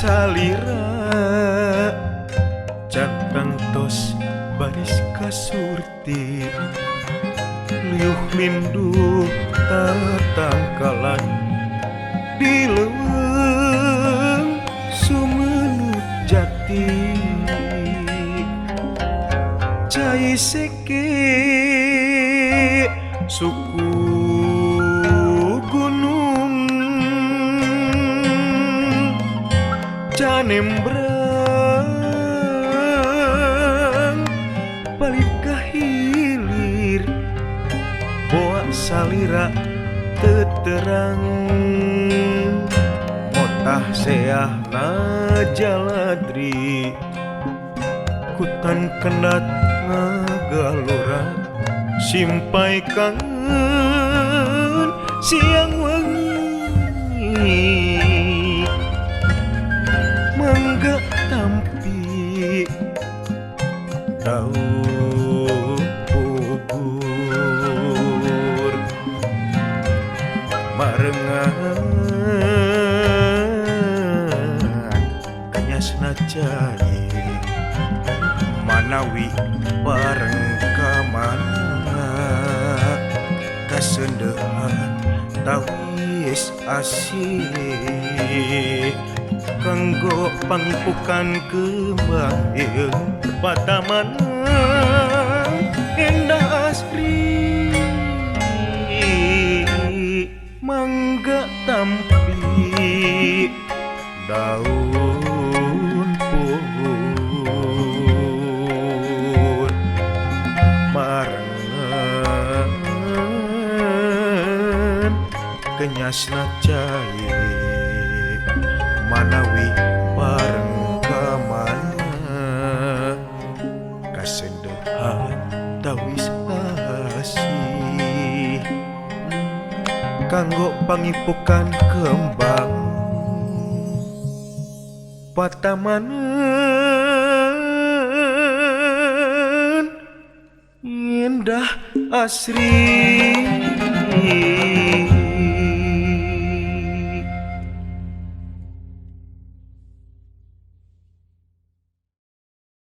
Salira can tangtos baris kasurti, liuh lindu tatangkalan di leuweung Sumenep jati, cai seke suku gunung canembrang balik ka hilir, boa salira teterang motah seahna jaladri, kutan kendat ngagalura simpai kangen siang wengi. Mangga tampi daun pugur marengan kenyasna cai, manawi bareng ka mana kaseundehan tawis asih, kanggo pangipukan kembang eung patamanan endah asri. Mangga tampi daun pugur marengan kenyasna cai, manawi bareng ka mana kaseundehan tawis asih, kanggo pangipukan kembang patamanan indah asri.